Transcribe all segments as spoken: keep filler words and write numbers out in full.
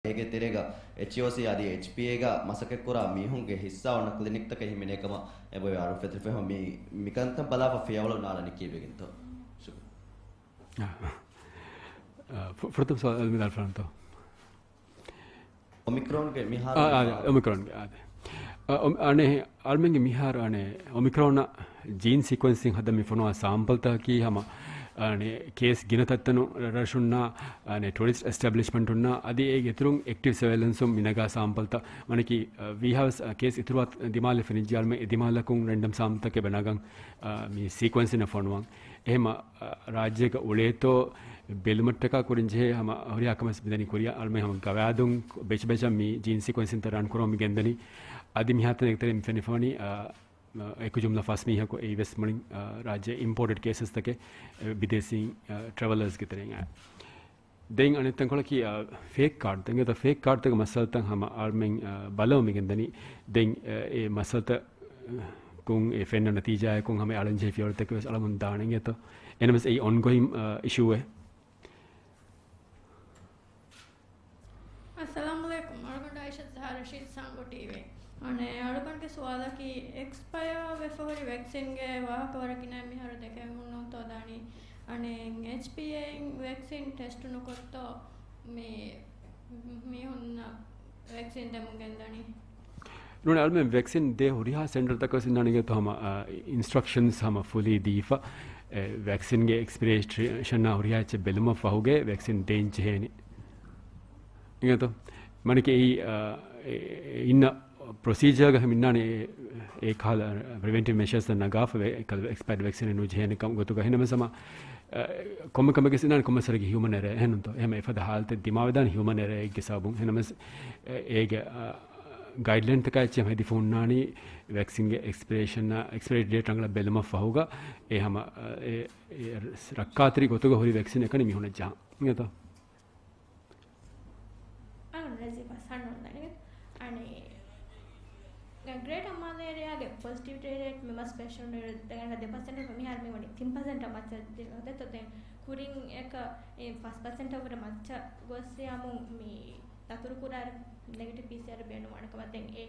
އޭގެ ތެރޭގަ އެޗްއޯސީ އަދި އެޗްޕީއޭގަ މަސައްކަތްކުރާ މީހުންގެ ހިއްސާ އޮންނަ ކްލިނިކްތަކެއް ހިމެނޭ ކަމަށް އެބަ އަރުން ފެތުރިފައި މި، މިކަންކަން ބަލާފަ ފިޔަވަޅު ނާޅަނީ ކީއްވެގެންތޯ؟ ޝުކުރިއްޔާ. އާ، އާ، ފު-، ފުރަތަމަ ސުވާލު މި ދަރިފުޅަންތޯ؟ އޮމިކްރޯންގެ މިހާރު އާ، އާ، އޮމިކްރޯންގެ، އާ، އޮމް-، އަނެއް، އަޅުމެންގެ މިހާރު އަނެއް އޮމިކްރޯނަށް ޖީން ސީކުއެންސިން ހަދަން މި ފޮނުވާ ސާމްޕަލްތަކަކީ ހަމަ، އަނެއް، ކޭސް ގިނަ ތަންތަނު ރަށުންނާ، އަނެއް، ޓޫރިސްޓް އެސްޓަބްލިޝްމަންޓުންނާ އަދި އޭގެ އިތުރުން އެކްޓިވް ސަވެލެންސުން މި ނަގާ ސާމްޕަލްތައް ވަނަކީ، އަ، ވީހާވެސް، އަ، ކޭސް އިތުރުވާ ދިމާލެއް ފެނިއްޖެ އަޅުމެން އެ ދިމާލަކުން ރެންޑަމް ސާމްޕަލްތަކެއް ބަނާގަން، އަ، މި ސީކުއެންސިން ފޮނުވަން. އެހެމަ، އަ، ރާއްޖޭގަ އުޅޭތޯ ބެލުމަށްޓަކާ ކުރިން ޖެހޭ ހަމަ ހުރިހާ ކަމެއް މިދަނީ ކުރިއަށް އަޅުމެން ހަމަ ގަވާއިދުން ބެޗު ބެޗަށް މި ޖީން ސީކުއެންސިންތައް ރަން ކުރަމުން މި ގެންދަނީ. އަދި މިހާތަނަށް އެކަތެރެ މި ފެނިފަވަނީ، އަ، އަ، އެކު ޖުމްލަ ފަސް މީހަކު އެއީވެސް މުޅިން، އަ، ރާއްޖެ އިމްޕޯޓެޑް ކޭސަސްތަކެއް، އެ، ބިދޭސީން، އަ، ޓްރެވަލަރސްގެ ތެރެއިން އައި. ދެން އަނެއް ތަންކޮޅަކީ، އަ، ފޭކް ކާޑް. ދެން އެތަ ފޭކް ކާޑްތަކުގެ މައްސަލަތައް ހަމަ އަޅުމެން، އަ، ބަލަމުން މި ގެންދަނީ. ދެން، އަ، އެ މައްސަލަތައް ކުން އެ ފެންނަ ނަތީޖާއަކުން ހަމަ އަޅަންޖެހި ފިޔަވަޅުތަކެއް ވެސް އަޅަމުން ދާނެ އިނގޭތޯ. އެނަމަސް އެއީ އޮންގޯއިން، އަ، އިޝޫއެއް. އައްސަލާމު ޢަލައިކުމް. އަޅުގަނޑު އައިޝަތު ޒަހާ ރަޝީދު ސާނގޯ ޓީވީ. އަނެއް އަޅުގަނޑުގެ ސުވާލަކީ، އެކްސްޕަޔާ ވެފަ ހުރި ވެކްސިންގެ ވާހަކަ ވަރަށް ގިނަ މިހާރު ދެކެވެމުން ނޫންތޯ ދާނީ؟ އަނެއް އެޗްޕީއޭއިން ވެކްސިން ޓެސްޓު ނުކޮށްތޯ މި މީހުންނަށް ވެކްސިން ދެމުން ގެންދަނީ؟ ނޫނީ އަޅުމެން ވެކްސިން ދޭ ހުރިހާ ސެންޓަރތަކަށް ވެސް އިންނާނެ އިނގޭތޯ ހަމަ، އަ، އިންސްޓްރަކްޝަންސް ހަމަ ފުލީ ދީފަ، އެ، ވެކްސިންގެ އެކްސްޕަޔަރޭޝަން ހުރިހާ އެއްޗެއް ބެލުމަށް ފަހުގައި ވެކްސިން ދޭން ޖެހޭނެ. އިނގޭތޯ؟ މަނިކެ އެއީ، އަ، އެ، އެ، އިންނަ ޕްރޮސީޖަރގަ ހަމަ އިންނާނެ އެ، އެ ކަހަލަ ޕްރިވެންޓިވް މެޝަރސް ނަގާފަ ވެ-، އެކަލަ އެކްސްޕަޔަރޑް ވެކްސިން ނުޖެހޭނެ ކަމުގެ ގޮތުގަ. އެހެންނަމަވެސް ހަމަ، އަ، ކޮންމެ ކަމެއްގެ ސިނާން ކޮންމެސް ހިއުމަން އެރަރެއް އެހެންނުންތޯ؟ އެހެން އެފަދަ ހާލަތެއް ދިމާވެދާނެ ހިއުމަން އެރަރެއްގެ ސަބަބުން. އެހެންނަމަވެސް އެ، އޭގެ، އަ، ގައިޑްލައިންތަކާ އެއްޗެއް ހެދިފަ ހުންނާނީ ވެކްސިންގެ އެކްސްޕަޔަރޭޝަން، އެކްސްޕަޔަރީ ޑޭޓް ރަނގަޅަށް ބެލުމަށް ފަހުގަ އެ ހަމަ، އަ، އެ، އެ ރައްކާތެރި ގޮތުގަ ހުރި ވެކްސިން އެކަނި މީހުންނަށް ޖަހަން. އިނގޭތޯ؟ އަޅުގަނޑު ރަޒީފާ ސަންޑޯން ދަނީ. އަނެއް ގްރޭޓަރ މާލޭ އޭރިއާގެ ޕޮޒިޓިވިޓީ ރޭޓް މި މަސް ފެށުނު ދެގަނޑަ ދެ ޕަސެންޓަށް މިހާރު މި ވަނީ ތިން ޕަސެންޓަށް މައްޗަށް ދިނުން ދެތޯ. ދެން ކުރިން އެކަ އެ ފަސް ޕަސެންޓަށް ވުރެ މައްޗަށް ގޮސް ޔާމު މި ދަތުރު ކުރާ ނެގެޓިވް ޕީސީއާރް ބޭނުންވާނެ ކަމަށް. ދެން އެ،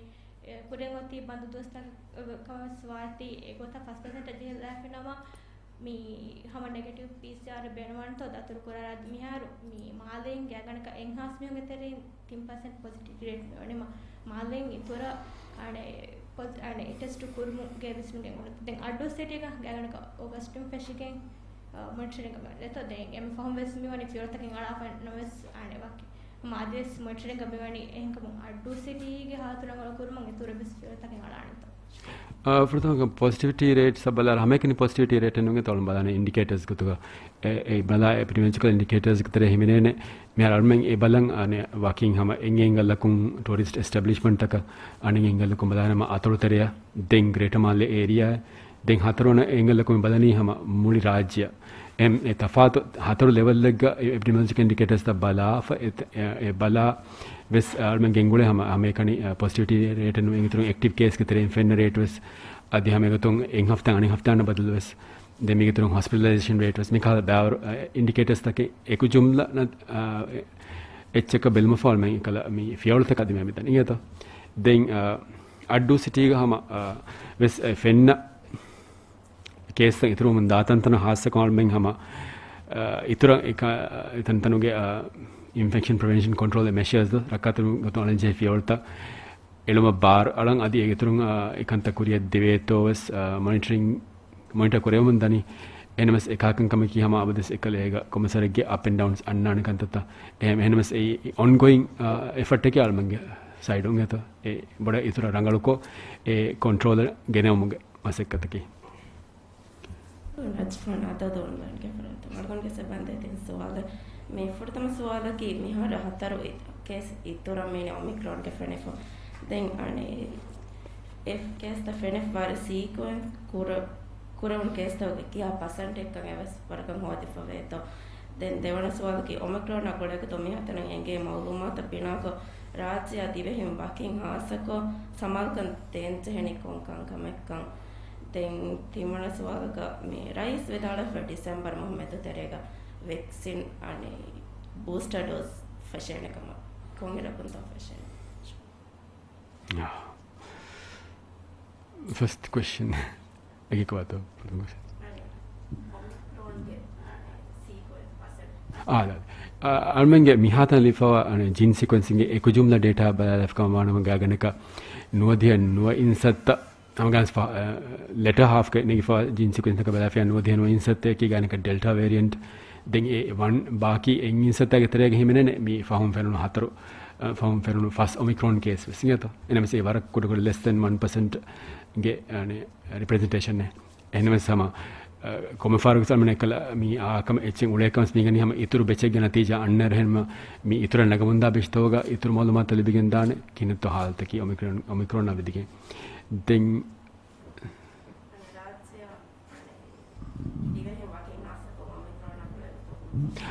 އެ ކުރިން އޮތީ ބަންދު ދުވަސްތަކަށް ވެސް ވާތީ އެ ގޮތަށް ފަސް ޕަސެންޓަށް ޖެހިލާފިނަމަ، މި ހަމަ ނެގެޓިވް ޕީސީއާރް ބޭނުންވާނެތޯ ދަތުރު ކުރާ. މިހާރު މި މާލޭން ގާތްގަނޑަކަށް އެއްހާސް މީހުންގެ ތެރެއިން ތިން ޕަސެންޓް ޕޮޒިޓިވް ރޭޓް މިވަނީމަ، މާލޭން އިތުރަށް އަނެއް ޕޮޒި-، އަނެއް ޓެސްޓު ކުރުމުގެ ވިސްނުމުގެ އުނދަ-، ދެން އައްޑޫ ސިޓީގަ ގާތްގަނޑަކަށް އޮގަސްޓުން ފެށިގެން، އަ، މޮނިޓަރިންގ ދެތޯ. ދެން އެންމެ ފަހުން ވެސް މިވަނީ ފިޔަވަޅުތަކެއް އަޅާފަ ނަމަވެސް އަނެއް ވަކި މާ އަދިވެސް މޮނިޓަރިންގ މިވަނީ. އެހެންކަމުން އައްޑޫ ސިޓީގެ ހާލަތު ރަނގަޅު ކުރުމަށް އިތުރަށް ވެސް ފިޔަވަޅުތަކެއް އަޅާނެތޯ؟ އާ، ފުރަތަމަ ޕޮޒިޓިވިޓީ ރޭޓްސް ބަލާއިރު ހަމައެކަނި ޕޮޒިޓިވިޓީ ރޭޓެއް ނުގެ ތޮޅުން ބަލާނެ އިންޑިކޭޓަރސް ގޮތުގަ އެ، އެ ބަލާ އެޕިޑިމިއޮލޮޖިކަލް އިންޑިކޭޓަރސް ގެ ތެރޭ ހިމެނޭނެ. މިހާރު އަޅުމެން އެ ބަލަން އަނެއް ވަކިން ހަމަ އެންގެ އެންގަލަކުން ޓޫރިސްޓް އެސްޓަބްލިޝްމަންޓްތަކަށް އަނެއް އެންގަލަކުން ބަލާނަމަ އަތޮޅު ތެރެއަށް ދެން ގްރޭޓަ މާލެ އޭރިއާ ދެން ހަތަރުވަނަ އެންގަލަކުން ބަލަނީ ހަމަ މުޅި ރާއްޖެއަށް. އެ، އެ ތަފާތު ހަތަރު ލެވެލްއެއްގަ އެޕިޑިމިއޮލޮޖިކަލް އިންޑިކޭޓަރސްތައް ބަލާފަ އެ، އެ، އެ ބަލާ ވެސް އަޅުމެން ގެންގުޅޭ ހަމަ، ހަމައެކަނި، އަ، ޕޮޒިޓިވިޓީ ރޭޓެއް ނުވެ އިތުރުން އެކްޓިވް ކޭސްގެ ތެރެއިން ފެންނަ ރޭޓް ވެސް އަދި ހަމަ އެގޮތުން އެއް ހަފްތާ އަނެއް ހަފްތާ ބަދަލު ވެސް ދެން މީގެ އިތުރުން ހޮސްޕިޓަލައިޒޭޝަން ރޭޓް ވެސް މިކަހަލަ ބައިވަރު، އެ، އިންޑިކޭޓަރސްތަކެއް އެކު ޖުމްލަ ނަ-، އާ، އެ، އެއްޗަކަށް ބެލުމަށްފަހު އަޅުމެން އެކަލަ މި ފިޔަވަޅުތަކަށް އަދި މި ދަނީ އިނގޭތޯ. ދެން، އާ، އައްޑޫ ސިޓީގަ ހަމަ، އާ، ވެސް، އެ، ފެންނަ ކޭސްތައް އިތުރުވަމުން ދާ ތަންތަނަށް ހާއްސަކޮށް އަޅުމެން ހަމަ، އާ، އިތުރަށް އެ ކަ-، އެ ތަންތަނުގެ، އާ، އިންފެކްޝަން ޕްރިވެންޝަން ކޮންޓްރޯލް މެޝަރސް ރައްކާތެރި ގޮތުން އަޅަން ޖެހޭ ފިޔަވަޅުތައް އެޅުމަށް ބާރު އަޅަން އަދި އޭގެ އިތުރުން، އާ، އެކަންތައް ކުރިއަށް ދެވޭތޯ ވެސް، އާ، މޮނިޓަރިން، މޮނިޓަރ ކުރެވެމުން ދަނީ. އެހެނަސް އެކަހަލަ ކަންކަމަކީ ހަމަ އަބަދުވެސް އެކަލޭގަ ކޮމަސަރެއްގެ އަޕް އެންޑް ޑައުންސް އަންނާނެ ކަންތައްތައް. އެހެން، އެހެނަސް އެއީ އޮންގޯއިން، އާ، އެފަޓެކޭ އަޅުމެންގެ ސައިޑުން އެތޯ. އެ ބޮޑަށް އިތުރަށް ރަނގަޅުކޮށް އެ ކޮންޓްރޯލަށް ގެނެވުމުގެ މަސައްކަތަކީ. ރަޖްފާން އަދަދު އޮންލައިންގެ ފުރަތަމަ އަޅުގަނޑުގެ ސެބަންދެ ތިން ސުވާލެއް. މި ފުރަތަމަ ސުވާލަކީ މިހާރު ހަތަރު އި-، ކޭސް އިތުރަށް މީނެ އޮމިކްރޯންގެ ފެނިފަ. ދެން އަނެއް އެ ކޭސްތައް ފެނިފަ ވަރަށް ސީކުއެންސް ކުރަ-، ކުރެވުނު ކޭސްތަކުގެ ކިހާ ޕަސެންޓެއްކަން އެވެސް ވަރަކަށް ހޯދިފަވޭތޯ. ދެން ދެވަނަ ސުވާލަކީ އޮމިކްރޯނާ ގުޅޭގޮތުން މިހާތަނަށް އެނގޭ މައުލޫމާތަށް ބިނާކޮށް ރާއްޖެއާ ދިވެހިން ވަކިން ހާއްސަކޮށް ސަމާލުކަން ދޭންޖެހެނީ ކޮން ކަންކަމެއްކަން. ދެން ތިންވަނަ ސުވާލަކަށް މި ރައީސް ވިދާޅުވެފަ ޑިސެމްބަރު މަހު މެދު ތެރޭގަ ވެކްސިން އަނެއް ބޫސްޓަ ޑޯޒް ފެށޭނެ ކަމަށް. ކޮންއިރަކުންތޯ ފެށެނީ؟ ފަސްޓް ކޮއެސްޗަން. އެގެ ކޮބާތޯ؟ އާ، އަޅުމެންގެ މިހާތަނަށް ލިބިފަވާ ޖީން ސީކުއެންސިންގެ އެކު ޖުމްލަ ޑޭޓާ ބަލާލަފަކަމަށް ވާނަމަ ގާގަނޑަކަށް ނުވަދިހަ ނުވަ އިންސައްތަ ހަމަގާން ލެޓަ ހާފްގެ ނެގިފަ ޖީން ސީކުއެންސްތަކަށް ބަލާފިޔާ ނުވަދިހަ ނުވަ އިންސައްތައަކީ ގާނަކަށް ޑެލްޓާ ވޭރިއަންޓް. ދެން އެ ވަން ބާކީ އެއް އިންސައްތައިގެ ތެރޭގަ ހިމެނޭނެ މި ފަހުން ފެނުނު ހަތަރު، އަ، ފަހުން ފެނުނު ފަސް އޮމިކްރޯން ކޭސް ވެސް އިނގޭތޯ. އެނަމެސް އެ ވަރަށް ކުޑަކުޑަ ލެސް ދެން ވަން ޕަސެންޓްގެ ރިޕްރެޒެންޓޭޝަން. އެހެންވެސް ހަމަ، އަ، ކޮންމެ ފަހަރަކު އަޅުމެން އެކަލަ މި އާކަމަށް އެއްޗެއް އުޅޭކަމަސް މީގަނީ ހަމަ އިތުރު ބެޗެއްގެ ނަތީޖާ އަންނައިރު. އެހެންމަ މި އިތުރަށް ނަގަމުންދާ ބެޗްތަކުގަ އިތުރު މައުލޫމާތު ލިބިގެންދާނެ ކިހިނެއްތޯ ހާލަތަކީ އޮމިކްރޯން، އޮމިކްރޯންއާ ވިދިގެން. ދެން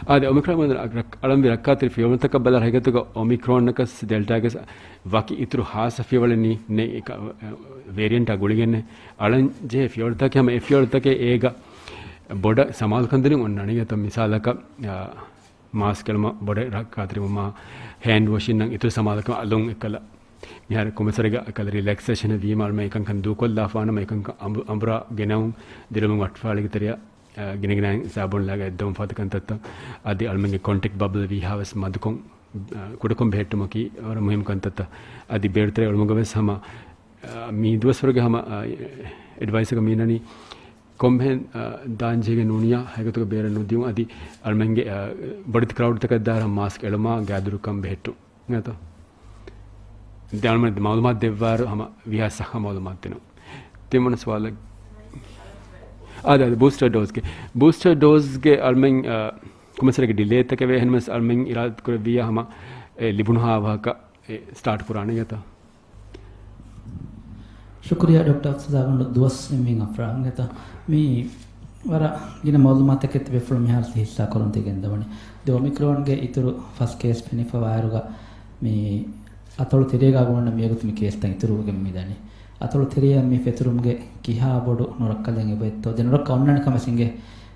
އާދެ، އޮމިކްރޯން އަޅަނބި ރައްކާތެރި ފިޔަވަޅުތަކަށް ބަލާ ހަގީގަތުގަ އޮމިކްރޯންއަކަސް ޑެލްޓާގެ ވަކި އިތުރު ހާއްސަ ފިޔަވަޅެއް ނެތް، ވޭރިއަންޓާ ގުޅިގެން އަޅަން ޖެހޭ ފިޔަވަޅުތަކެއް ހަމަ އެ ފިޔަވަޅުތަކެއް އޭގަ ބޮޑަށް ސަމާލުކަން ދިނުން އޮންނާނެ. އެތަ މިސާލަކަށް، މާސްކް އެޅުމަށް ބޮޑަށް ރައްކާތެރިވުމާ، ހޭންޑް ވޮޝިންއަށް އިތުރު ސަމާލުކަން އަލުން އެކަލަ. މިހާރު ކޮމެސަރެގަ އެކަލަ ރިލެކްސޭޝަން ވީމަ އަޅުމެން އެކަންކަން ދޫކޮށްލާފާނަމަ އެކަންކަން އަނބު، އަނބުރާ ގެނައުން ދިރިއުޅުމުގެ ވައްޓަފާޅީގެ ތެރެއަށް، އަ، ގިނަގިނައިން ސާބޫން ލާގަ އެއްދަވުން ފަދަ ކަންތައްތައް. އަދި އަޅުމެންގެ ކޮންޓެކްޓް ބަބްލް ވީހާވެސް މަދުކޮށް، އަ، ކުޑަކޮށް ބެހެއްޓުމަކީ ވަރަށް މުހިއްމު ކަންތައްތައް. އަދި ބޭރުތެރެ އުޅުމުގަ ވެސް ހަމަ، އަ، މި ދުވަސްވަރުގެ ހަމަ، އަ، އެޑްވައިސްއަކަށް މި އިންނަނީ ކޮންމެހެން، އަ، ދާން ޖެހިގެން ނޫނިޔާ ހަގީގަތުގަ ބޭރަށް ނުދިޔުން. އަދި އަޅުމެންގެ، އަ، ބޮޑެތި ކްރައުޑްތަކަށް ދާއިރު މާސްކް އެޅުމާ ގާތްދުރުކަން ބެހެއްޓުން. އެނގޭތޯ؟ ދެން އަޅުމެން މައުލޫމާތު ދެއްވާއިރު ހަމަ ވީހާ ސައްހަ މައުލޫމާތު ދިނުން. ތިންވަނަ ސުވާލަށް. އާދެ، އާދެ، ބޫސްޓަރ ޑޯޒްގެ. ބޫސްޓަރ ޑޯޒްގެ އަޅުމެން، އަ، ކޮމެސަރެގެ ޑިލޭތަކެވެ. އެހެންވެސް އަޅުމެން އިރާދަކުރެއްވިއްޔާ ހަމަ އެ ލިބުނުހާ ވާހަކަ އެ ސްޓާޓް ކުރާނެ އިނގޭތަ؟ ޝުކުރިއްޔާ ޑޮކްޓަރ އަފްސަދާ ގޮނޑު ދުވަސް އެންމެން އަފްރާ އިނގޭތަ؟ މި ވަރަށް ގިނަ މައުލޫމާތަކެއް ތިބޭފުޅުން މިހާރު ހިއްސާ ކުރަން ތި ގެންދަވަނީ. ދެ އޮމިކްރޯންގެ އިތުރު ފަސް ކޭސް ފެނިފަވާއިރުގަ މި އަތޮޅު ތެރޭގަ ގުޅުން މިވަގުތު މި ކޭސްތައް އިތުރުވެގެން މި ދަނީ. އަތޮޅު ތެރެއަށް މި ފެތުރުމުގެ ކިހާ ބޮޑު ނުރައްކަލެއް އެބައޮތްތޯ؟ ދެ ނުރައްކަ އޮންނާނެ ކަމަށް އިނގޭ.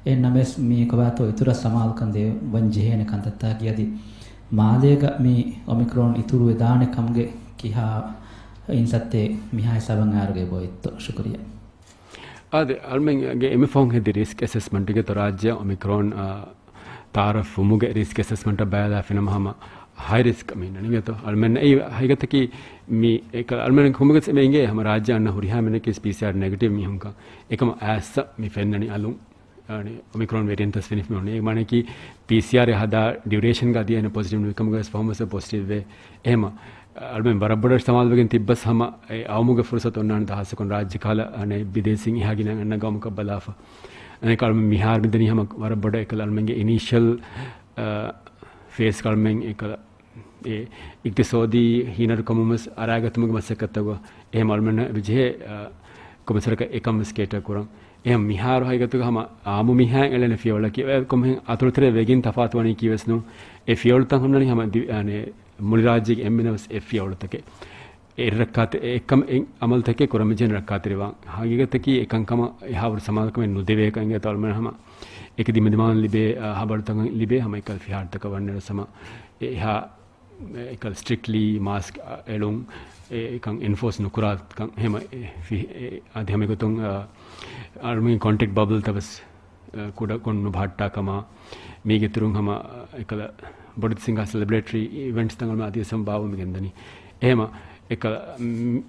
އެހެން ނަމަވެސް މި ކޮބާތޯ އިތުރަށް ސަމާލުކަން ދެވަން ޖެހޭނެ ކަންތައްތަކަކީ އަދި މާލޭގަ މި އޮމިކްރޯން އިތުރުވެދާނެ ކަމުގެ ކިހާ އިންސައްތެއް މިހާ ހިސާބަށް އައިރުގަ އެބައޮތްތޯ؟ ޝުކުރިއްޔާ. އާދެ، އަޅުމެންގެ އެންމެ ފަހުން ހެދި ރިސްކް އެސެސްމަންޓްގެ ތޯ ރާއްޖެއަށް އޮމިކްރޯން، އާ، ތައާރަފް ވުމުގެ ރިސްކް އެސެސްމަންޓަށް ބަލާލާފިނަމަ ހަމަ ހައި ރިސްކް މި ނަނިގެތޯ. އަޅުމެން އެއީ ހަގީގަތަކީ މި އެކަ-، އަޅުމެން ކުމުގެ އެމެ އިނގޭ ހަމަ ރާއްޖެ އަންނަ ހުރިހާ މީހަކީ ޕީސީއާރް ނެގެޓިވް މީހުންކަން. އެކަމަ އައިއްސަ މި ފެންނަނީ އަލުން. އަނެ އޮމިކްރޯން ވެރިއަންޓް ތަސް ފެނިފަ މި އޮންނަ. އޭގެ މާނައަކީ ޕީސީއާރް ހަދާ ޑިއުރޭޝަންގަ އަދި އޭނަ ޕޮޒިޓިވް ނުވި ކަމުގަ ވެސް ފަހުން ވެސް ޕޮޒިޓިވް ވޭ. އެހެމަ އަޅުމެން ވަރަށް ބޮޑަށް ސަމާލުވެގެން ތިއްބަސް ހަމަ އެ އައުމުގެ ފުރުސަތު އޮންނާނެ ހާއްސަކޮށް ރާއްޖެ ކަހަލަ އަނެ ބިދޭސީން އެހާ ގިނަ އަންނަ ގައުމަކަށް ބަލާފަ. އަނެކަ އަޅުމެން މިހާރު މިދަނީ ހަމަ ވަރަށް ބޮޑަށް އެކަލަ އަޅުމެންގެ އިނީޝަލް، އަ، ފޭސް އަޅުމެން އެކަލަ އެ އިޤްތިޞާދީ ހީނަރުކަމުން ވެސް އަރާގަތުމުގެ މަސައްކަތްތަކުގަ އެހެމަ އަޅުމެންނަށް އެބަޖެހޭ، އަ، ކޮމެސަރަކަށް އެކަން ވެސް ކޭޓަރ ކުރަން. އެހެން މިހާރު ހަގީގަތުގަ ހަމަ އާއްމު މީހާއަށް އެޅޭނެ ފިޔަވަޅަކީ އެ ކޮންމެހެން އަތޮޅު ތެރޭ ވެގެން ތަފާތުވަނީކީ ވެސް ނޫން. އެ ފިޔަވަޅުތައް ހުންނަނީ ހަމަ ދި-، އަނެ، މުޅި ރާއްޖޭގެ އެންމެނަށް ވެސް އެ ފިޔަވަޅުތަކެއް. އެ ރައްކާތެ-، އެ އެއްކަމަށް އެ އަމަލުތަކެއް ކުރަން މިޖެހެނީ ރައްކާތެރިވާން. ހަގީގަތަކީ އެ ކަންކަމަށް އެހާވަރު ސަމާލުކަމެއް ނުދެވޭކަން އިނގޭތޯ އަޅުމެން ހަމަ އެކި ދިމަދިމާން ލިބޭ، އަ، ހަބަރުތަކަށް ލިބޭ ހަމަ އެކަލަ ފިހާރަތަކަށް ވަންނައިރު ހަމަ އެ އެހާ އެކަލަ ސްޓްރިކްޓްލީ މާސްކް އެޅުން، އެ އެކަން އެންފޯސް ނުކުރާ ކަން ހަމަ އެ ފި-، އެ އަދި ހަމަ އެގޮތުން، އަ، އަޅުމެން ކޮންޓެކްޓް ބަބްލްތައް ވެސް، އަ، ކުޑަކޮށް ނުބަހައްޓާ ކަމަށް، މީގެ އިތުރުން ހަމަ، އަ، އެކަލަ ބޮޑެތި ސިނގާ ސެލެބްރޭޓަރީ އިވެންޓްސްތައް އަޅުމެން އަދިވެސް ހަމަ ބާއްވަމުން ގެންދަނީ. އެހެމަ އެކަލަ، މް،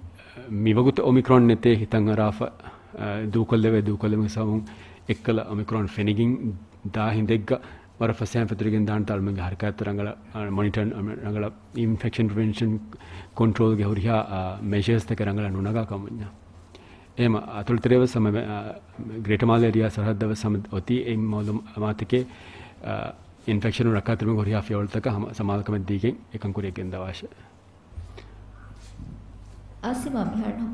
މިވަގުތު އޮމިކްރޯން ނެތޭ ހިތަށް އަރާފަ، އަ، ދޫކޮށްލެވޭ، ދޫކޮށްލެވުމުގެ ސަބަބުން އެއްކަލަ އޮމިކްރޯން ފެނިގެން ދާ ހިނދެއްގަ ވަރަށް ފަސޭހައިން ފެތުރިގެން ދާނެތާ އަޅުމެންގެ ހަރަކާތްތައް ރަނގަޅަށް، އަ، މޮނިޓަރ، އަ، ރަނގަޅަށް އިންފެކްޝަން ޕްރިވެންޝަން ކޮންޓްރޯލްގެ ހުރިހާ، އަ، މެޝާސްތަކެއް ރަނގަޅަށް ނުނަގާ ކަމަށް. އެހެމަ އަތޮޅު ތެރޭ ވެސް ހަމަ، އަ، ގްރޭޓަ މާލޭ އޭރިއާ ސަރަހައްދަށް ވެސް ހަމަ އޮތީ އެ މައުލޫމާތުތަކެއް، އަ، އިންފެކްޝަނުން ރައްކާތެރިވުމުގެ ހުރިހާ ފިޔަވަޅުތަކަށް ހަމަ ސަމާލުކަމެއް ދީގެން އެކަން ކުރިއަށް ގެންދަވާށެ. އާސިމާ މިހާރު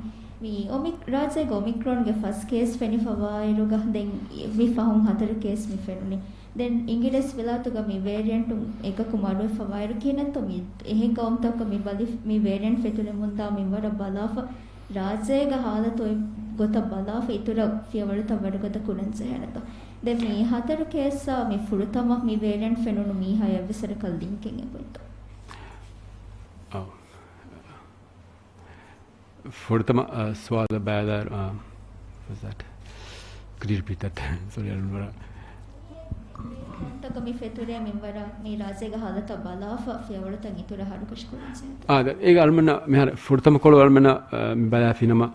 މި އޮމިކް-، ރާއްޖޭގަ އޮމިކްރޯންގެ ފަސް ކޭސް ފެނިފަވާއިރުގަ ދެން މި ފަހުން ހަތަރު ކޭސް މި ފެނުނީ. ދެން އިނގިރޭސި ވިލާތުގަ މި ވޭރިއަންޓު އެކަކު މަޑުވެފަވާއިރު ކިހިނެއްތޯ މި އެހެން ގައުމުތަކަށް މި ބަލި-، މި ވޭރިއަންޓް ފެތުރެމުންދާ މިންވަރަށް ބަލާފަ ރާއްޖޭގަ ހާލަތު އޮތް ގޮތަށް ބަލާފަ އިތުރަށް ފިޔަވަޅުތައް ވަރުގަދަ ކުރަން ޖެހޭނެތޯ؟ ދެން މި ހަތަރު ކޭސްއާ މި ފުރަތަމަ މި ވޭރިއަންޓް ފެނުނު މީހާ އެއްވެސް ވަރަކަށް ލިންކެއް އެބައޮތްތޯ؟ އަ، ފުރަތަމަ، އަ، ސުވާލަށް ބައިލާއިރު، އަ، was that? Could you repeat that? Sorry, I don't know. ތަކަށް މި ފެތުރޭ މިންވަރަށް މި ރާއްޖޭގެ ހާލަތަށް ބަލާފަ ފިޔަވަޅުތައް އިތުރަށް ހަރުކަށި ކުރަން ޖެހޭ. އާ، ދެ، އޭގެ އަޅުމެންނަށް މިހާރު ފުރަތަމަ ކޮޅު އަޅުމެންނަށް، އަ، މި ބަލާފިނަމަ،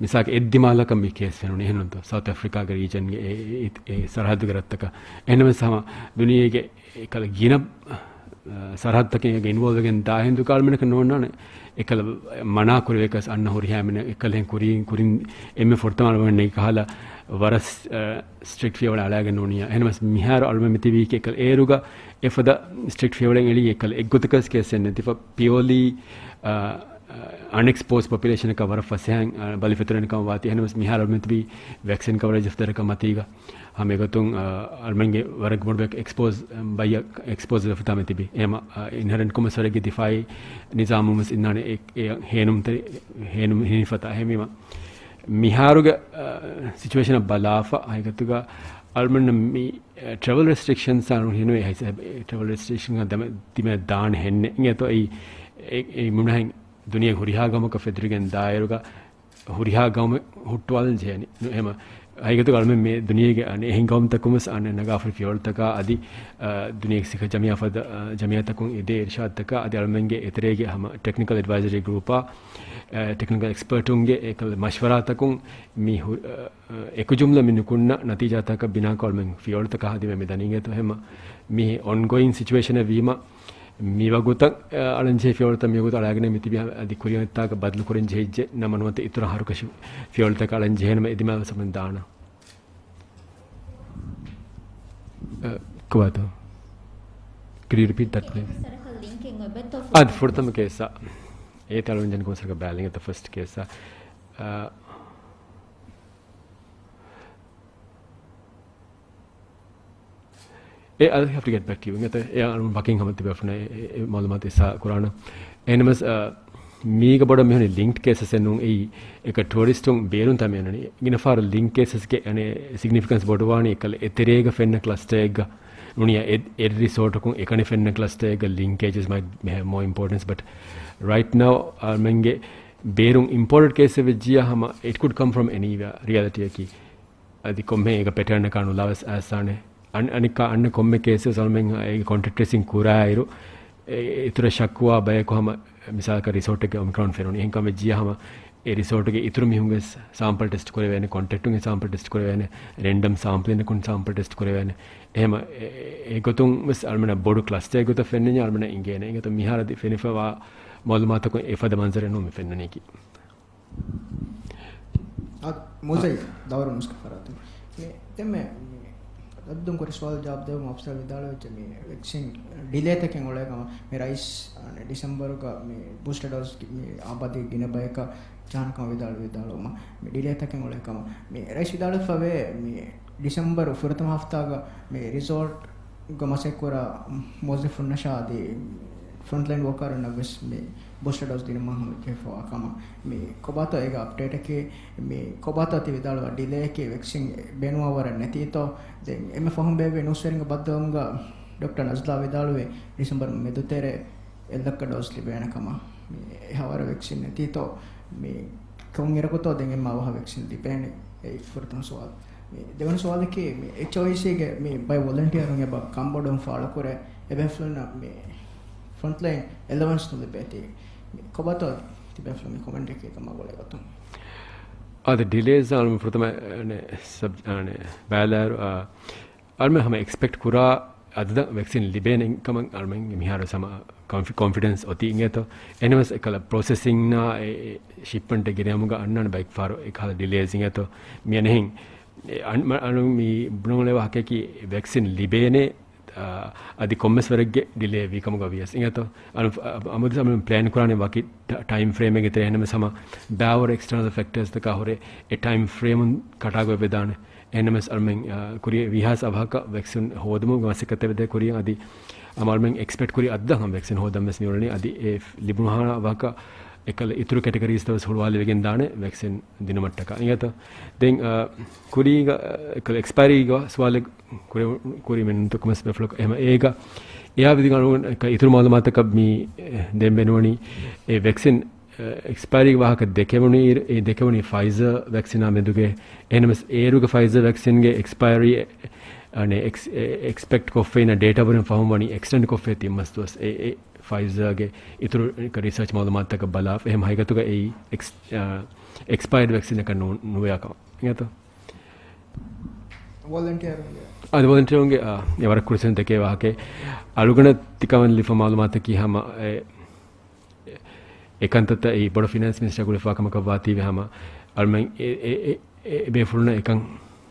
މިސާލަކަށް އެއްދިމާލަކަށް މި ކޭސް ފެނުނީ އެހެންނުންތޯ؟ ސައުތް އަފްރިކާގެ ރީޖަންގެ އެ، އެ، އެ، އެ ސަރަހައްދުގެ ރަށްތަކަށް. އެހެންނަމަވެސް ހަމަ ދުނިޔޭގެ އެކަލަ ގިނަ، އަ، ސަރަހައްދުތަކެއް އޭގަ އިންވޯލްވް ވެގެން ދާ ހިނދު އަޅުމެންނަކަށް ނޯންނާނެ. އެކަލަ މަނާ ކުރެވޭކަސް އަންނަ ހުރިހާ މިނަ އެކަލަ ކުރިން، ކުރިން އެންމެ ފުރަތަމަ އަޅުމެން ނެގި ކަހަލަ ވަރަށް، އަ، ސްޓްރިކްޓް ފިޔަވަޅެއް އަޅާގެން ނޫނިއްޔާ. އެހެންނަމަވެސް މިހާރު އަޅުމެން މިތިބީކީ އެކަލަ އޭރުގަ އެފަދަ ސްޓްރިކްޓް ފިޔަވަޅެއް އެޅީ އެކަލަ އެއްގޮތަކަސް ކޭސްއެއް ނެތިފަ ޕިއޯލީ، އަ، އަންއެކްސްޕޯސްޑް ޕޮޕިއުލޭޝަނަކަށް ވަރަށް ފަސޭހައިން، އަ، ބަލި ފެތުރެން ކަމަށް ވާތީ. އެހެންނަމަވެސް މިހާރު އަޅުމެން ތިބީ ވެކްސިން ކަވަރޭޖް އޮފް ދަރަކަށް މަތީގަ. ހަމަ އެގޮތުން، އަ، އަޅުމެންގެ ވަރަށް ބޮޑު އެކްސްޕޯސް، ބައްޔަށް އެކްސްޕޯސް ވެފަތާ މި ތިބީ. އެހެމަ، އަ، އިންހެރެންޓް ކޮމަސް ވަރެއްގެ ދިފާއީ ނިޒާމުން ވެސް އިންނާނެ އެ، އެ ހޭނުންތެރި، ހޭނުން ހިނިފަތާ. އެހެންވީމަ، މިހާރުގެ، އަ، ސިޗުއޭޝަނަށް ބަލާފަ، ހަގީގަތުގަ އަޅުމެންނަށް މި، އަ، ޓްރެވެލް ރެސްޓްރިކްޝަންސް އަން ހިނުވޭ ހައިސަ، ޓްރެވެލް ރެސްޓްރިކްޝަން ދިމެ، ދިމެ ދާނެ ހެންނެ. އިނގޭތޯ އެއީ، އެ، އެ މުނަހެން ދުނިޔޭ ހުރިހާ ގައުމަކަށް ފެތުރިގެން ދާއިރުގަ ހުރިހާ ގައުމެއް ހުއްޓުވާލަން ޖެހޭނީ. ނު، އެހެމަ، ހަގީގަތުގަ އަޅުމެން މި ދުނިޔޭގެ އަނެއް އެހެން ގައުމުތަކުން ވެސް އަނެއް ނަގާފަ ހުރި ފިޔަވަޅުތަކާ އަދި، އަ، ދުނިޔޭގެ ސިކަ ޖަމިއްޔާ ފަދަ، އަ، ޖަމިއްޔާތަކުން އެދޭ އިރުޝާދުތަކާ އަދި އަޅުމެންގެ އެތެރޭގެ ހަމަ ޓެކްނިކަލް އެޑްވައިޒަރީ ގްރޫޕާ، އަ، ޓެކްނިކަލް އެކްސްޕަރޓުންގެ އެކަލް މަޝްވަރާތަކުން މި ހު، އަ، އަ، އެކު ޖުމްލަ މި ނުކުންނަ ނަތީޖާތަކަށް ބިނާކޮށް އަޅުމެން ފިޔަވަޅުތަކާ ހަދިމެ މި ދަނީގެތޯ. އެހެމަ މި އޮންގޯއިން ސިޗުއޭޝަނެއް ވީމަ، މިވަގުތަށް، އަ، އަޅަންޖެހޭ ފިޔަވަޅުތައް މިވަގުތު އަޅާގެން މިތިބި އަދި ކުރިއަށް އޮތްތާކަށް ބަދަލުކުރަން ޖެހިއްޖެ ނަމަ ނުވަތަ އިތުރަށް ހަރުކަށި ފިޔަވަޅުތަކަށް އަޅަން ޖެހޭނަމަ އެދިމާލަށް ސަމަން ދާނަ. އަ، ކޮބާތޯ؟ Could you repeat that, please? އަދި ފުރަތަމަ ކޭސްއަށް އޭތި އަޅުން ޖެން ކޮމަސް ބައިލިނގ އެތަ ފަސްޓް ކޭސްއަށް. އަ، އެ، I'll have to get back to you. އިނގޭތަ، އެ އަޅުން ވަކިން ހަމަ ތިބޭފުޅުންނަށް އެ، އެ، އެ މައުލޫމާތު އިއްސާ ކުރާނަ. އެހެންނަމަވެސް، އަ، މީގަ ބޮޑަށް މިހުން ލިންކް ކޭސަސް އެއް ނޫން. އެއީ އެކަ ޓޫރިސްޓުން ބޭރުން ތަމެން އަންނަނީ. ގިނަ ފަހަރު ލިންކް ކޭސަސްގެ އަނެއް ސިގްނިފިކަންސް ބޮޑުވާނީ އެކަލަ އެތެރޭގަ ފެންނަ ކްލަސްޓަރެއްގަ ނޫނިއްޔާ އެ، އެއް ރިސޯޓަކުން އެކަނި ފެންނަ ކްލަސްޓަރެއްގަ ލިންކޭޖަސް މައި މޭ ހޭވް މޯ އިމްޕޯޓެންސް. ބަޓް ރައިޓް ނައު އަޅުމެންގެ ބޭރުން އިމްޕޯޓެޑް ކޭސްއެއް ވެއްޖިއްޔާ ހަމަ it could come from anywhere ރިއަލިޓީއަކީ. އަދި ކޮންމެ އޭގަ ޕެޓާންއަކާ ނުލާވެސް އައިސާނެ. އަން، އަނެއްކާ އަންނަ ކޮންމެ ކޭސްވެސް އަޅުމެން އޭގެ ކޮންޓެކްޓް ޓްރޭސިން ކުރާއިރު، އެ، އިތުރަށް ޝައްކުވާ ބަޔަކު ހަމަ މިސާލަކަށް ރިސޯޓެއްގެ އޮމިކްރޯން ފެނުނީ. އެހެންކަމަށް ވެއްޖިއްޔާ ހަމަ އެ ރިސޯޓުގެ އިތުރު މީހުންގެ ސާމްޕަލް ޓެސްޓް ކުރެވޭނެ، ކޮންޓެކްޓުންގެ ސާމްޕަލް ޓެސްޓް ކުރެވޭނެ، ރެންޑަމް ސާމްޕްލިންއަކުން ސާމްޕަލް ޓެސްޓް ކުރެވޭނެ. އެހެމަ އެ، އެ، އެގޮތުން ވެސް އަޅުމެނަށް ބޮޑު ކްލަސްޓަރެއް ގޮތަށް ފެންނަންޏާ އަޅުމެނަށް އިނގޭނެ. އެގޮތަށް މިހާރަށް އަދި ފެނިފަވާ މައުލޫމާތަކުން އެފަދަ މަންޒަރެއް ނޫން މި ފެންނަނީކީ. އާ، މުޒައް ދައުރު ނުސްކަ ފަރާތުން. މި، ދެންމެ، މި، ރައްދުން ކުރި ސުވާލު ޖަވާބު ދެވުމަށް އޮފިސަރ ވިދާޅުވެއްޖެ މި ވެކްސިން ޑިލޭތަކެއް އުޅޭ ކަމަށް. މި ރައީސް، އަނެ، ޑިސެމްބަރުގަ މި ބޫސްޓަ ޑޯސް މި އާބާދީ ގިނަ ބަޔަކަށް ޖަހާނެ ކަމަށް ވިދާޅު، ވިދާޅުވުމަށް މި ޑިލޭތަކެއް އުޅޭ ކަމަށް. މި ރައީސް ވިދާޅުވެފަވޭ މި ޑިސެމްބަރު ފުރަތަމަ ހަފްތާގަ މި ރިސޯޓްގަ މަސައްކަތްކުރާ މުވައްޒަފުންނަށާ އަދި ފްރޮންޓްލައިން ވޯކަރުންނަށް ވެސް މި ބޫސްޓަ ޑޯސް ދިނުމަށް ހަމަޖެހިފަވާ ކަމަށް. މި ކޮބާތޯ އޭގެ އަޕްޑޭޓަކީ؟ މި ކޮބާތޯ ތި ވިދާޅުވާ ޑިލޭއަކީ ވެކްސިން ބޭނުންވާ ވަރަށް ނެތީތޯ؟ ދެން އެންމެ ފަހުން ބޭއްވި ނޫސްވެރިންގެ ބައްދަލުވުމުގަ ޑޮކްޓަރ ނަޒްލާ ވިދާޅުވި ޑިސެމްބަރު މެދުތެރޭ އެއްލައްކަ ޑޯސް ލިބޭނެ ކަމަށް. މި އެހާވަރަށް ވެކްސިން ނެތީތޯ؟ މި ކޮންއިރަކުތޯ ދެން އެންމެ އަވަހަށް ވެކްސިން ލިބޭނެ؟ އެއީ ފުރަތަމަ ސުވާލު. މި ދެވަނަ ސުވާލަކީ، މި އެޗްއޯއީސީގެ މި ބައެއް ވޮލަންޓިއަރުން އެބަ ކަންބޮޑުވުން ފާޅުކުރޭ، އެބޭފުޅުންނަށް މި ފްރޮންޓްލައިން އެލަވަންސް ނުލިބޭތީ. މި ކޮބާތޯ ތިބޭފުޅުން މި ކޮމެންޓަކީ ކަމާ ގުޅޭ ގޮތުން؟ އާދެ، ޑިލޭސް އަޅުމެން ފުރަތަމަ، އަނެ، ސަބް، އަނެ، ބައިލާއިރު، އާ، އަޅުމެން ހަމަ އެކްސްޕެކްޓް ކުރާ އަދަދަށް ވެކްސިން ލިބޭނެ ކަމަށް އަޅުމެން މިހާރު ހަމަ ކޮންފި-، ކޮންފިޑެންސް އޮތީ އިނގޭތޯ. އެހެނަސް އެކަލަ ޕްރޮސެސިންނާ އެ، އެ ޝިޕްމަންޓެއް ގެނައުމުގަ އަންނާނެ ބައެއް ފަހަރު އެކަހަލަ ޑިލޭސް އިނގޭތޯ. މިއަނެހެން އެ އަން-، މަ-، އަނު މި ބުނެވުނު ވާހަކައަކީ ވެކްސިން ލިބޭނެ، އާ، އަދި ކޮންމެސް ވަރެއްގެ ޑިލޭ ވީ ކަމުގަ ވިޔަސް އިނގޭތޯ. އަނު، އަ، އަމުދު އަމު ޕްލޭން ކުރާނެ ވަކި ޓަ-، ޓައިމް ފްރޭމެއްގެ ތެރޭ. އެހެންނަމަވެސް ހަމަ ބައިވަރު އެކްސްޓަރނަލް ފެކްޓާސްތަކާ ހުރެ އެ ޓައިމް ފްރޭމުން ކަޓާގޮތް ވެދާނެ. އެހެންނަމަވެސް އަޅުމެން، އާ، ކުރި ވީހާސް އަވަހަކަށް ވެކްސިން ހޯދުމުގެ މަސައްކަތް ވެދޭ ކުރިއަށް އަދި އަމަ އަޅުމެން އެކްސްޕެކްޓް ކުރި އަދަދަށް ހަމަ ވެކްސިން ހޯދަން ވެސް މިއުޅެނީ. އަދި އެ ލިބުނުހާ އަވަހަކަށް އެކަލަ އިތުރު ކެޓަގަރީސްތައް ވެސް ހުޅުވާލެވިގެން ދާނެ ވެކްސިން ދިނުމަށްޓަކާ އިނގޭތޯ. ދެން، އާ، ކުރީގަ، އެކަލަ އެކްސްޕައިރީގަ ސުވާލެއް ކުރި، ކުރި މެން ދޮކުމެސް ބެފުޅަކު އެހެމަ އޭގަ އެއާ ވިދިގަނޑު އިތުރު މައުލޫމާތަކަށް މި ދެން ބޭނުންވަނީ އެ ވެކްސިން އެ، އެކްސްޕަޔަރީ ވާހަކަ ދެކެވުނީ، އެ، ދެކެވުނީ ފައިޒާ ވެކްސިނާ މެދުގެ. އެހެންނަމަވެސް އޭރުގެ ފައިޒާ ވެކްސިންގެ އެކްސްޕަޔަރީ، އެ، އަނެ، އެކްސް-، އެ، އެކްސްޕެކްޓް ކޮށްފައިން ޑޭޓާ ވަރުން ފަހުން ވަނީ އެކްސްޓެންޑް ކޮށްފައި ތިން މަސް ދުވަސް. އެ، އެ، ފައިޒާގެ އިތުރު ރިސާޗް މައުލޫމާތުތަކަށް ބަލާފަ. އެހެން ހަގީގަތުގަ އެއީ އެކްސް-، އާ، އެކްސްޕަޔަރޑް ވެކްސިނަކަށް ނޫ-، ނުވެޔާކަމަށް. އިނގޭތޯ؟ ވޮލަންޓިއަރުންގެ. އަދި ވޮލަންޓިއަރުންގެ، އާ، އެ ވަރަށް ކުރިއްސުން ދެކޭ ވާހަކަ. އަޅުގަނޑަށް ތިކަމަށް ލިބިފަ މައުލޫމާތަކީ ހަމަ އެ، އެކަންތައްތައް އެއީ ބޮޑަށް ފިނޭންސް މިނިސްޓަރ ގުޅިފަ ކަމަކަށް ވާތީވެ ހަމަ އަޅުމެން އެ، އެ، އެ، އެ ބޭފުޅުންނަށް އެކަން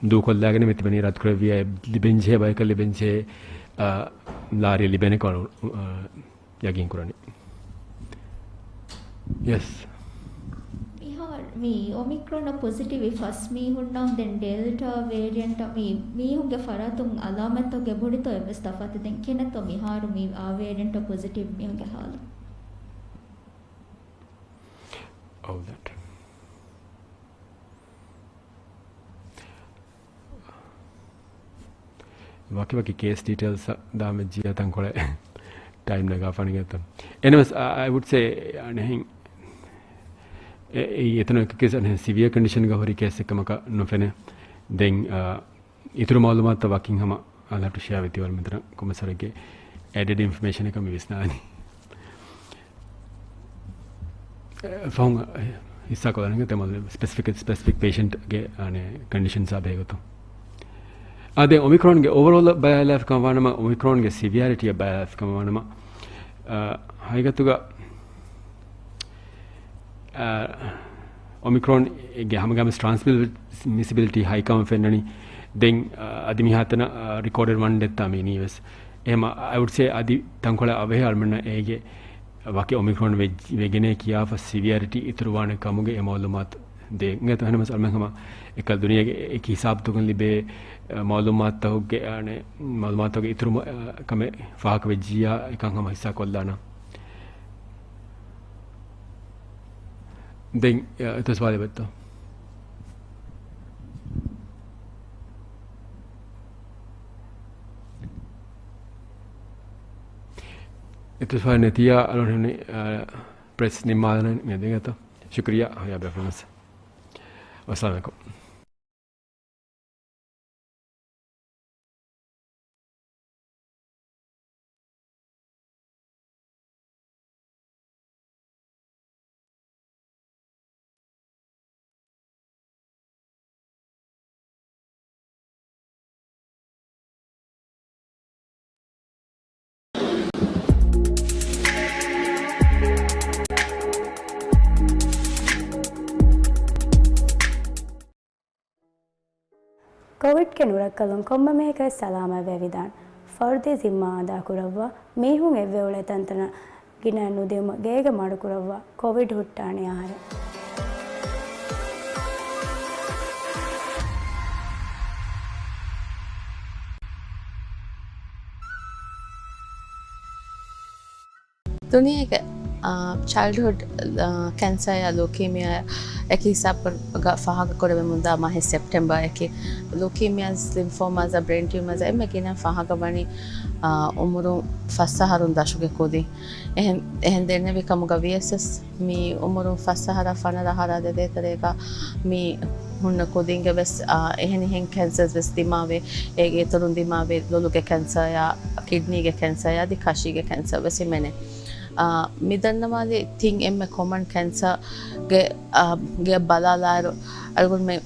ދޫކޮށްލާގެން މި ތިބެނީ ރައްދުކުރެއްވިއްޔާ ލިބެންޖެހޭ ބަޔަކަށް ލިބެންޖެހޭ، އާ، ލާރި ލިބޭނެކަން އަޅު-، އާ، ޔަގީން ކުރަނީ. ޔެސް. މިހާރު މި އޮމިކްރޮނަށް ޕޮޒިޓިވް ފަސް މީހުންނަށް ދެން ޑެލްޓާ ވޭރިއަންޓަށް މި މީހުންގެ ފަރާތުން އަލާމަތްތަކުގެ ބޮޑިތޯ އެއްވެސް ތަފާތު ދެން ކިހިނެއްތޯ މިހާރު މި އާ ވޭރިއަންޓަށް ޕޮޒިޓިވް މީހުންގެ ހާލު؟ All that. ވަކިވަކި ކޭސް ޑީޓެއިލްސް ދާމެއްޖިއްޔާ ތަންކޮޅެއް ޓައިމް ނަގާފާނެ ގެތަ. އެންވެސް، އަ، I would say، އަނެހިން، އެ، އެ، އެތަނު އެކަކީސް އަނެހިން ސިވިއަ ކޮންޑިޝަންގަ ހުރި ކޭސް އެއްކަމަކަށް ނުފެނޭ. ދެން، އަ، އިތުރު މައުލޫމާތު ވަކިން ހަމަ އަލްހަޓު ޝެއާ ވެތިވަރު މިތަނަށް ކޮމެސަރެއްގެ އެޑެޑް އިންފޮމޭޝަން އެކަން މި ވިސްނާނީ. ފަހުން ހިއްސާކޮށްލަން ތެމަލް ސްޕެސިފިކް، ސްޕެސިފިކް ޕޭޝަންޓްގެ އަނެ ކޮންޑިޝަންސް އާ ބެހޭގޮތުން. އާ، ދެން އޮމިކްރޯންގެ އޯވަރޯލް ބަލާލާފަ ކަމަށް ވާނަމަ، އޮމިކްރޯންގެ ސިވިއާރިޓީއަށް ބަލާލާފަ ކަމަށް ވާނަމަ، އާ، ހަގީގަތުގަ، އާ، އޮމިކްރޯންގެ ހަމަގައިމުވެސް ޓްރާންސްމިސިބިލިޓީ ހައިކަމަށް ފެންނަނީ. ދެން، އާ، އަދި މިހާތަނަށް، އާ، ރިކޯޑެޑް ވަން ޑެތްތާ މި އިނީވެސް. އެހެމަ، I would say އަދި ތަންކޮޅެއް އަވަހެއް އަޅުމެންނަށް އޭގެ ވަކި އޮމިކްރޯން ވެ-، ވެގެނޭ ކިޔާފަ ސިވިއާރިޓީ އިތުރުވާނެ ކަމުގެ އެ މައުލޫމާތު ދޭ. އިނގޭތޯ އެހެންނަމަވެސް އަޅުމެން ހަމަ އެކަލް ދުނިޔޭގެ އެކި ހިސާބުތަކުން ލިބޭ، އަ، މައުލޫމާތުތަކުގެ، އަނެ، މައުލޫމާތުތަކުގެ އިތުރު މަ-، އަ، ކަމެއް ފާހަގަ ވެއްޖިއްޔާ އެކަން ހަމަ ހިއްސާ ކޮށްލާނަން. ދެން، އަ، އެތައް ސުވާލެއް ވެއްތޯ؟ އެތައް ސުވާލެއް ނެތިއްޔާ އަޅުގަނޑު، އަ، ޕްރެސް ނިންމާލަން މި ދެން އެތަ. ޝުކުރިއްޔާ ހަޔާ ބެފުޅުންސް. ވައްސަލާމް އަލައިކުމް. ކޮވިޑްގެ ނުރައްކަލުން ކޮންމެ މީހަކަށް ސަލާމަތްވެވިދާނެ. ފަރުދީ ޒިންމާ އަދާކުރައްވާ، މީހުން އެއްވެ އުޅޭ ތަންތަނަށް ގިނައިން ނުދިއުމަށް ގޭގަ މަޑުކުރައްވާ، ކޮވިޑް ހުއްޓާނެ އަހަރެއް. ދުނިޔޭގެ، އާ، ޗައިލްޑްހުޑް، އާ، ކެންސާއާ ލޫކީމިއާ އެކި ހިސާބުގަ ފާހަގަކުރެވެމުންދާ މަހެއް ސެޕްޓެމްބަރ އެކި. ލޫކީމިއާސް، ލިމްފޯމާސް، ބްރެއިން ޓިއުމާސް އެންމެ ގިނަ ފާހަގަވަނީ، އާ، އުމުރުން ފަސް އަހަރުން ދަށުގެ ކުދިން. އެހެން، އެހެން ދެންނެވި ކަމުގަ ވިޔަސް މި އުމުރުން ފަސް އަހަރާ ފަނަރަ އަހަރާ ދެދޭތެރޭގަ މި ހުންނަ ކުދިންގެ ވެސް، އާ، އެހެނިހެން ކެންސަރސް ވެސް ދިމާވޭ. އޭގެ އިތުރުން ދިމާވޭ ލޮލުގެ ކެންސަރޔާ، ކިޑްނީގެ ކެންސަރ އަދި ކަށީގެ ކެންސަރ ވެސް ހިމެނޭ. އާ، މި ދަންނަވާލި ތިން އެންމެ ކޮމަން ކެންސަރގެ، އާ، ގެ ބަލާލާއިރު، އަޅުގަނޑުމެން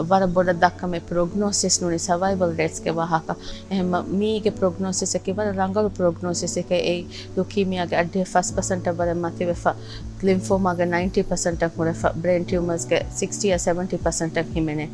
ވަރަށް ބޮޑަށް ދައްކަމެ ޕްރޮގްނޯސިސް ނޫނީ ސަވައިވަލް ރޭޓްސްގެ ވާހަކަ. އެހެންމަ މީގެ ޕްރޮގްނޯސިސްއަކީ ވަރަށް ރަނގަޅު ޕްރޮގްނޯސިސްއެކޭ. އެއީ ލުކީމިއާގެ އައްޑިހަ ފަސް ޕަސެންޓަށް ވަރަށް މަތިވެފަ، ލިމްފޯމާގެ ނައިންޓީ ޕަސެންޓަށް ހުރެފަ، ބްރެއިން ޓިއުމާސްގެ ސިކްސްޓީއާ ސެވެންޓީ ޕަސެންޓަށް ހިމެނޭ.